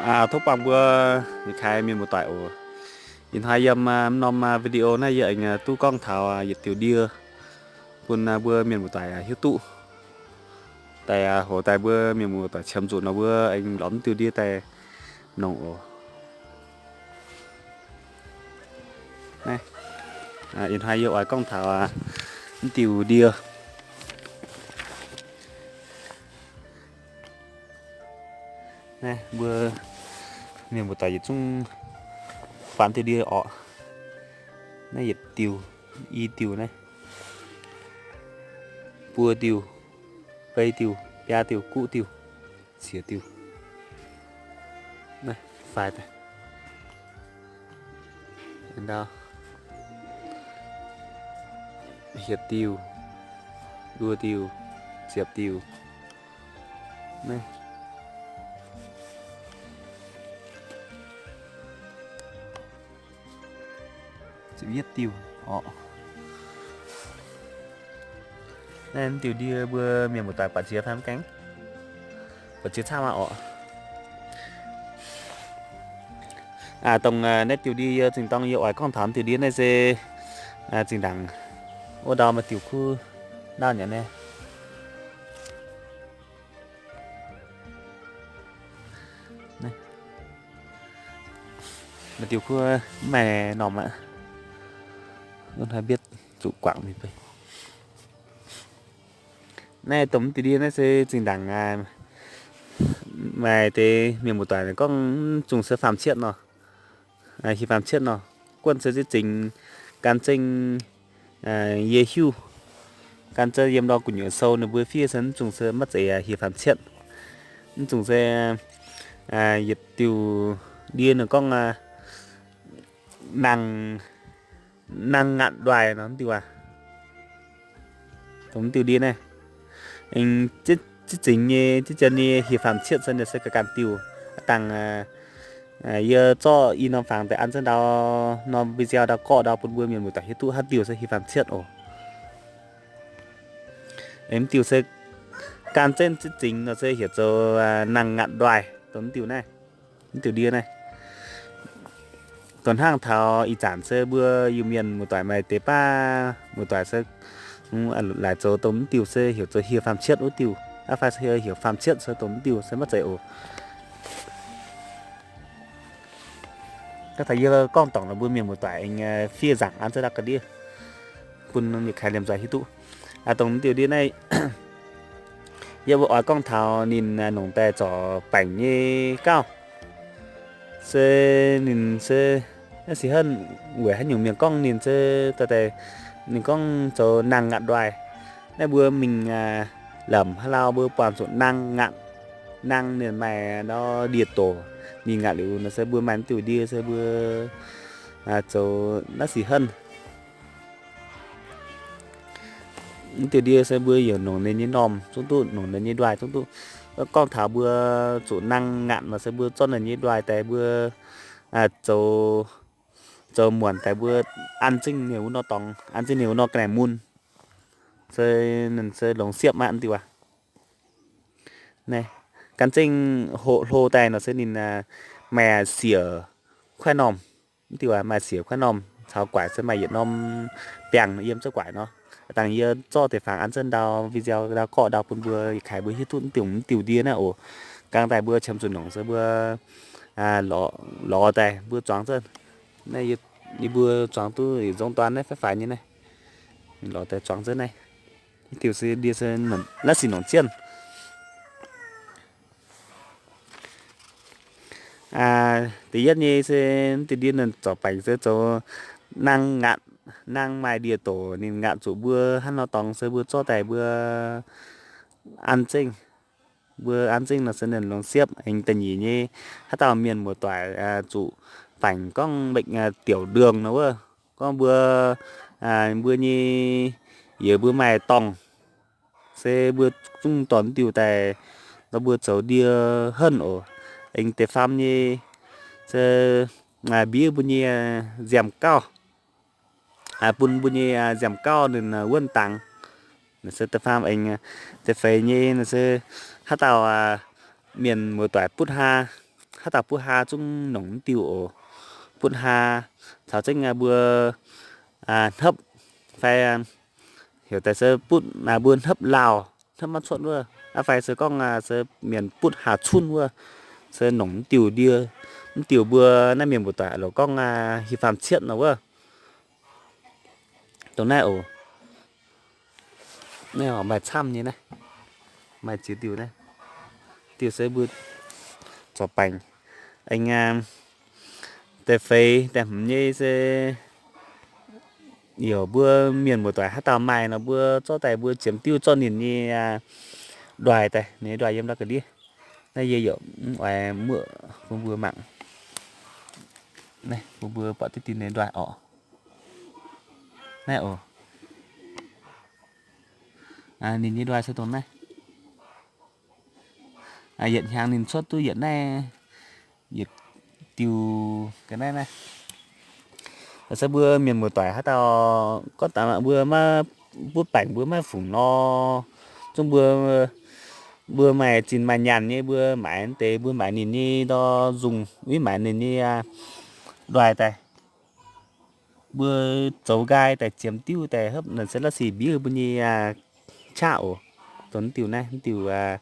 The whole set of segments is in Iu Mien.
Tov buangh mbuo yietc kaaix mienh muoz-doic oc. Ih hnoi yiem norm video naaiv yie aengx duqv gorngv taux yietc diuh ndie bun mbuo mienh muoz-doic hiuv duqv. Daaih hoc daaih mbuo mienh muoz-doic qiemx zuqc nor mbuo aengx lorz mv diuh ndie daaih nongc oc. Naaiv, ih hnoi yie oix gorngv taux mv diuh ndie. Naaiv mbuo mienh muoz-doic yietc zungv faanx diuh ndie orqc. Naaiv yietc diuh, i diuh naaiv, buo diuh, feix diuh, biaa diuh, guqv diuh, ziepc diuh. Naaiv faix daaih. Ndau, hietc diuh, luo diuh, ziepc diuh. Naaiv ziepc yietv diuh orqc. Naaiv diuh ndie mbuo mienh muoz-doic buatc jiex fai mv gaengh? Buatc jiex camv aqv orqc. Dongh naaiv diuh ndie yie zinh dorng yie oix gorngv taux diuh ndie naaiv se zinh ndaangc wuov ndau maaih diuh kuv nauv nyei naaiv. Maaih diuh kuv mv maaih normh aqv. Hnoi mbietv zuqc guangc mingh beiv. Naaiv dongh mv diuh ndie naaiv se zinh ndaangc maaih deix mienh muoz-doic gorngv mv zungh se faam cietv nor. Hieh faam cietv nor, guanh se ziex zingx gan zengv yie hiuv, gan zengv yiem ndau gu'nyuoz sou ninh mbuo fiev se mv zungh se maiv zeiz hieh faam cietv. Mv zungh se yietc diuh ndie ninh gorngv nangh, nangh ngaatc nduaih nor mv diuh aac. Dongh mv diuh ndie naaiv, ziex zingx nyei, ziex zingx nyei hieh faam cietv se ninh se ganh ganh diuh. Aav dangh yie zorqv i norm fangx deix an zengv ndau norm video ndau gorqv ndau bun mbuo mienh muoz-doic hiuv duqv haaix diuh se hieh faam cietv oc. Mv diuh se gan zengv ziex zingx nor se heuc zoux nangh ngaatc nduaih, dongh mv diuh naaiv, mv diuh ndie naaiv. Dongh hnangv taux ih zanc se mbuo Iu-Mienh muoz-doic maaih deix baav muoz-doic se laaic zoux dongh mv diuh se heuc zoux hieh faam cietv wuov diuh, aav fai se heuc faam cietv se dongh mv diuh se maiv zeiz oc. Gorngv taux yie gorngv dorngc nor mbuo mienh muoz-doic aengx fiev nzaangc an zengv ndau ga'ndiev bun yietc kaaix liemh nzoih hiuv duqv. Dongh mv diuh ndie naaiv yie mbuo oix gorngv taux ninh nongc daaih zorc baengc nyei gauh se ninh se naaiv sic henv weic haaix nyungc mienh gorngv ninh se daaih, ninh gorngv zoux nangh ngaatc nduaih. Naaiv mbuo mingh lamc haaix lauh mbuo buangh zuqc nangh ngaatc, nangh ninh maaih ndau ndie-doc mingh ngaatc liuz nor se mbuo maaih mv diuh ndie se mbuo zoux naaiv sic henv. Mv diuh ndie se mbuo yaac nongc ninh nyei normh zungv duqv, nongc ninh nyei nduaih zungv duqv. Gorngv taux mbuo zuqc nangh ngaatc nor se mbuo zorqv ninh nyei nduaih daaih mbuo zoux, zoux muonc daaih mbuo an zingh ninh wuov nor dorngx, an zingh ninh wuov nor ga'naaiv mun, se ninh se longx siepv maiv diuh aac. Gan zingh hoqc hlo daaih nor se ninh maaih siec kuaaiv normh, mv diuh aac, maaih siec kuaaiv normh caux guaaic se maaih yietc norm biangh yiem zouv guaaic nor. Dangh yie zorqv deix fangx an zengv ndau video ndau gorqv ndau bun mbuo yietc kaaix mbuo hiuv duqv mv diuh, mv diuh ndie naaiv oc. Gangx daaih mbuo qiemx zuqc nongc se mbuo lorz daaih mbuo zuangx zengv. Naaiv yie mbuo zuangx duqv yietc nzong dorn naaiv faix faix nyei naaiv. Lorz daaih zuangx zengv naaiv. Mv diuh se ndie se naaiv sic nongc zienh. Da'yietv nyei se mv diuh ndie ninh zorc baengc se zoux nangh ngaatc, nangh maaih ndie-doc ninh ngaatc zuqc mbuo hnangv nor dorngx se mbuo zorqv daaih mbuo an zingh. Mbuo an zingh nor se ninh longx siepv. Aengx da'nyeic nyei, haaix dauh mienh muoz-doic zuqc baengc gorngv mbenc diuc nduongh nor wuov, gorngv mbuo, mbuo nyei, yie mbuo maaih dorngh, se mbuo zungv dorh mv diuh daaih nor mbuo zoux ndie henv oc. Aengx da'faam nyei se mbiev mbuo nyei nziaamv gauh, bun mbuo nyei nziaamv gauh ninh wuonv dangx. Naaiv se da'faam. Aengx da'feix nyei naaiv se haaix dauh mienh muoz-doic butv haa, haaix dauh butv haa zungv nongc mv diuh oc. Butv haa caux zengv mbuo hnopv fai heuc daaih se butv mbuo hnopv lauh, hnopv maiv cuotv wuov, aqv fai se gorngv se mienh butv haa cunv wuov, se nongc mv diuh ndie, mv diuh mbuo naaiv mienh mbuo doic loc gorngv hieh faam cietv nor wuov. Dongh naaiv oc. Naaiv oc, maaih camv nyei naaiv. Maaih ziex diuh naaiv. Diuh se mbuo zorc baengc. Aengx da'feix da'hmz nyei se yaac mbuo mienh muoz-doic haaix dauh maaih nor mbuo zorqv daaih mbuo ziemx diuv zorqv ninh nyei nduaih daaih, ninh nyei nduaih yiem ndau ga'ndiev. Naaiv yie yaac mv oix muoqv bun mbuo mangc. Naaiv bun mbuo buatc diqv dien ninh nduaih orqc. Naaiv oc. Ninh nyei nduaih se dongh naaiv. Yietc hnyangx ninh cuotv duqv yietc naaiv, yietc diuh ga'naaiv naaiv. Se mbuo mienh muoz-doic haaix dauh gorngv dangh mbuo maiv butv baengc mbuo maiv fungc nor, zungv mbuo, mbuo maaih zinh maaih nyaanh nyei mbuo maaiz deix mbuo maaiz ninh nyei ndor nzungh, uix maaiz ninh nyei nduaih daaih. Mbuo zoux nqaai daaih ziemx diuv daaih hopv naaic se la'sic mbiuv mbuo nyei qaqv oc. Dongh diuh naaiv, diuh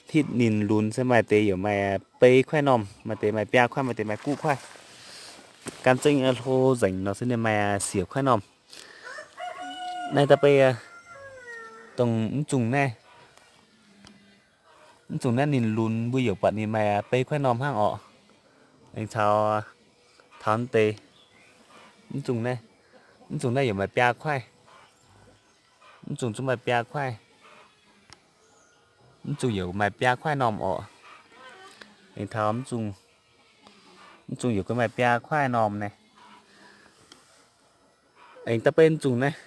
hitv ninh lunx se maaih deix yaac maaih bei kuaaiv normh, maaih deix maaih biaa kuaaiv, maaih deix maaih guv kuaaiv. Gan zengv hlo nzengc nor se ninh maaih siec kuaaiv normh. Naaiv da'beiv dongh mv zungh naaiv, mv zungh naaiv ninh lunx mbuo yaac buatc ninh maaih bei kuaaiv normh hnangv orqc. Aengx caux taux deix mv zungh naaiv, mv zungh naaiv yaac maaih biaa kuaaiv. Mv zungh zungv maaih biaa kuaaiv. Mv zungh yaac maaih biaa kuaaiv normh orqc. Aengx taux mv zungh, mv zungh yaac maaih biaa kuaaiv normh naaiv. Aengx da'beiv mv zungh naaiv,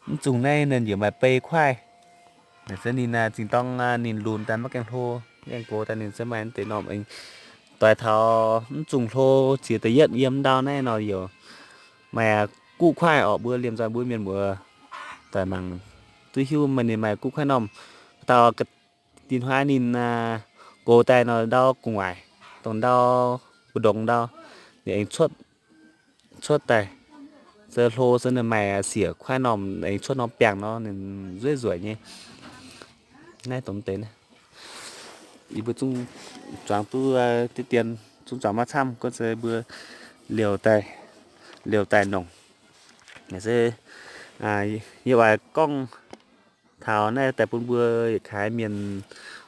mv zungh naaiv ninh yaac maaih bei kuaaiv. Naaic se ninh zingh dorng ninh lunx daaih maiv gaengh hlo, maiv gaengh gox daaih ninh se maaih deix normh aengx. Doix taux mv zungh hlo ziex da'yietv yiem ndau naaiv nor yaac maaih guv kuaaiv orqc. Mbuo liemh nzoih mbuo mienh muoz doic mangc duqv hiuv maaih ninh maaih guv kuaaiv normh. Dauh dinh hnoi ninh gox daaih nor ndau gu'nguaaic, dongh ndau mbu'ndongx ndau, ninh aengx cuotv, cuotv daaih. Se hlo se ninh maaih siec kuaaiv normh aengx cuotv norm biangh nor ninh nzueiv nzueic nyei. Naaiv dongh deix naaiv, yie mbuo zungv zuangx duqv diqv dien, zungv zuangx maiv camv, gunv se mbuo liouh daaih, liouh daaih nongc. Se yie oix gorngv taux naaiv daaih bun mbuo yietc kaaix mienh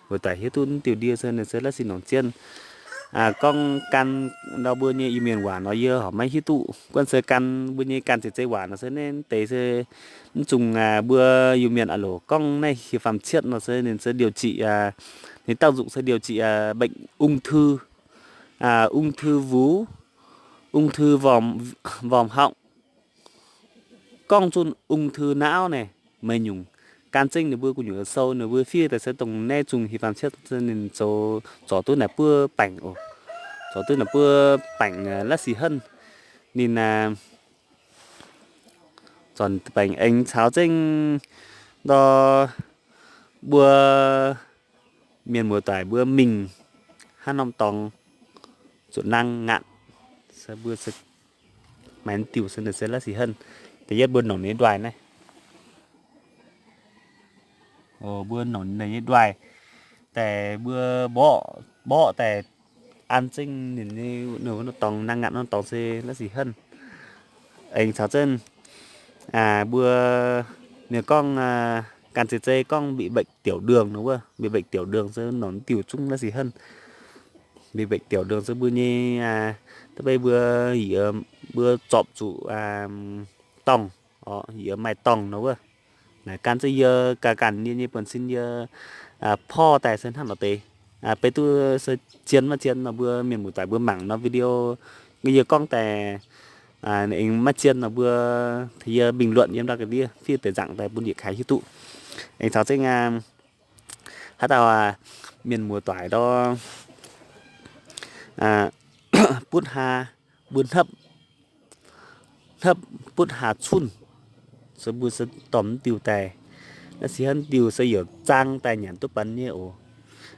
muoz-doic hiuv duqv diuh ndie se ninh se la'sic nongc zien. Gorngv gan ndau mbuo nyei Iu-Mienh waac nor yie horpc maiv hiuv duqv. Gunv se gan mbuo nyei ganh zeiz zei waac nor se naaiv deix se mv zungh mbuo Iu-Mienh a'loc gorngv naaiv hieh faam cietv nor se ninh se điều trị, ninh tác dụng se điều trị bệnh ung thư, ung thư vú, ung thư vòm, vòm họng. Gorngv zunh ung thư não naaic, meih nyungc gan zengv ninh mbuo gu'nyuoz sou ninh mbuo fiev daaih se dongh naaiv zungh hieh faam cietv ninh zoux zorc duqv naaic buov baengc oc. Zorc duqv naaic buov baengc la'sic henv. Ninh zorc baengc aengx caux zengv ndor mbuo mienh muoz-doic mbuo mingh haaix norm dorngx zuqc nangh ngaatc, se mbuo maaih diuh se ninh se la'sic henv. Da'yietv mbuo nongc ninh nduaih naaiv. Mbuo nongc ninh nyei nduaih daaih mbuo mborqv, mborqv daaih an zengv ninh nyei norm dorngx, nangh ngaatc norm dorngx se la'sic henv. Aengx caux zengv mbuo, ninh gorngv gan zeiz zei gorngv bị bệnh tiểu đường nor wuov, bị bệnh tiểu đường se nongc diuh zungv la'sic henv. Bị bệnh tiểu đường se mbuo nyei, da'beiv mbuo, mbuo zorpc zuqc dorngh, yie maaih dorngh nor wuov. Naaic gan zengv yie ganh ganh nyei, nyei buonv-sin yie porv daaih se hnangv nor deix. Beiv duqv se zien maiv zien nor mbuo mienh muoz-doic mbuo mangc nor video yie gorngv daaih aengx maiv zien nor mbuo tengx yie bình luận yiem ndau ga'ndiev fiev deix nzaangc daaih bun yietc kaaix hiuv duqv. Aengx caux zengv haaix dauh mienh muoz-doic ndor butv haa, mbuo hnopv, hnopv butv haa cunh, se mbuo se dorh mv diuh daaih. Naaiv se hnangv diuh se yaac zaang daaih nyanc duqv banx nyei oc.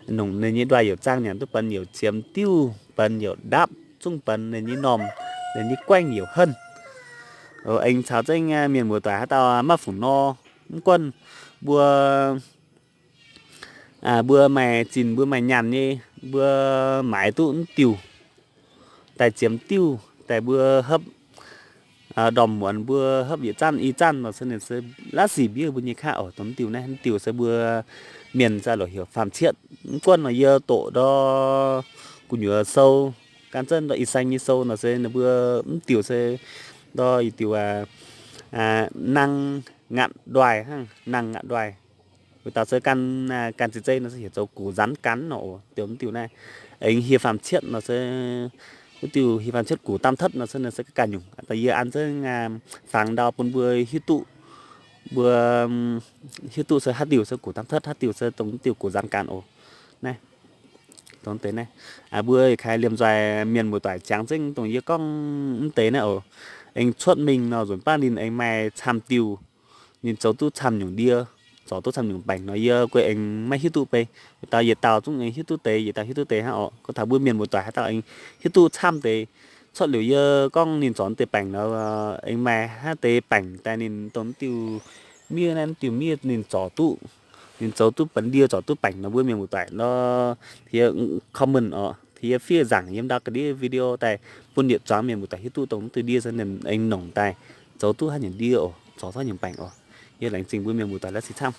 nongc ninh nyei ndoih youc zaangh nyanc duqv benx youc ziemx diuh, benx youc ndapv, zungv benx ninh nyei normh, ninh nyei guaengv youc henv. Aengx caux zengv mienh muoz-doic haaix dauh maiv fungc nor, mv gunv mbuo, mbuo maaih zinh mbuo maaih nyaanh nyei, mbuo maaiz duqv mv diuh daaih ziemx diuh daaih mbuo hopv ndorm muonz mbuo hopv yietc zanv i zanv nor se ninh se la'sic mbiev mbuo nyei qaqv oc. Dongh mv diuh naaiv, mv diuh se mbuo mienh se loc heuc faam-cietv. Mv gunv nor yie doqc ndor gu'nyuoz sou, gan zengv ndor ih saeng nyei sou nor se ninh mbuo mv diuh se ndor yietc diuh nang ngatc ndoih hnangv, nang ngatc ndoih. Wuov dauh se gan, gan zeiv zeiv nor se heuc zoux gux nzanx gan nor oc. Dongh mv diuh naaiv aengx hieh faam-cietv nor se, wuov diuh hieh faam-cietv gux daamv tetv nor se ninh se ganh nyungc. Yie an zengv fangx ndau bun mbuo hiuv duqv, mbuo hiuv duqv se haaix diuh se gux daamv tetv, haaix diuh se dongh mv diuh gux nzanx gan oc. Naaiv, dongh deix naaiv, mbuo kaaix liemh nzoih mienh muoz-doic jangx zengv dongh yie gorngv mv deix naaiv oc. Aengx cuotv mingh nor nzunc baav ninh aengx maaih camv diuh, ninh zoux duqv camv nyungc ndie, zorc duqv camv nyungc baengc nor yie guei aengx maiv hiuv duqv bei. Yietc dauh yietc dauh zungv aengx hiuv duqv deix, yietc dauh hiuv duqv deix hnangv oc. Gorngv taux mbuo mienh muoz-doic haaix dauh aengx hiuv duqv camv deix, cuotv liuz yie gorngv ninh zorc deix baengc nor, aengx maaih haaix deix baengc daaih ninh dongh mv diuh miev naaiv, mv diuh miev ninh zorc duqv, ninh zoux duqv benx ndie zorc duqv baengc nor mbuo mienh muoz-doic nor, tengx yie comment oc, tengx yie fiev nzaangc yiem ndau ga'ndiev video daaih bun yietc zuangx mienh muoz-doic hiuv duqv dongh mv diuh ndie se ninh aengx nongc daaih zoux duqv haaix nyungc ndie oc, zorc duqv haaix nyungc baengc oc. Yie laengz zingh mbuo mienh muoz-doic la'sic camv.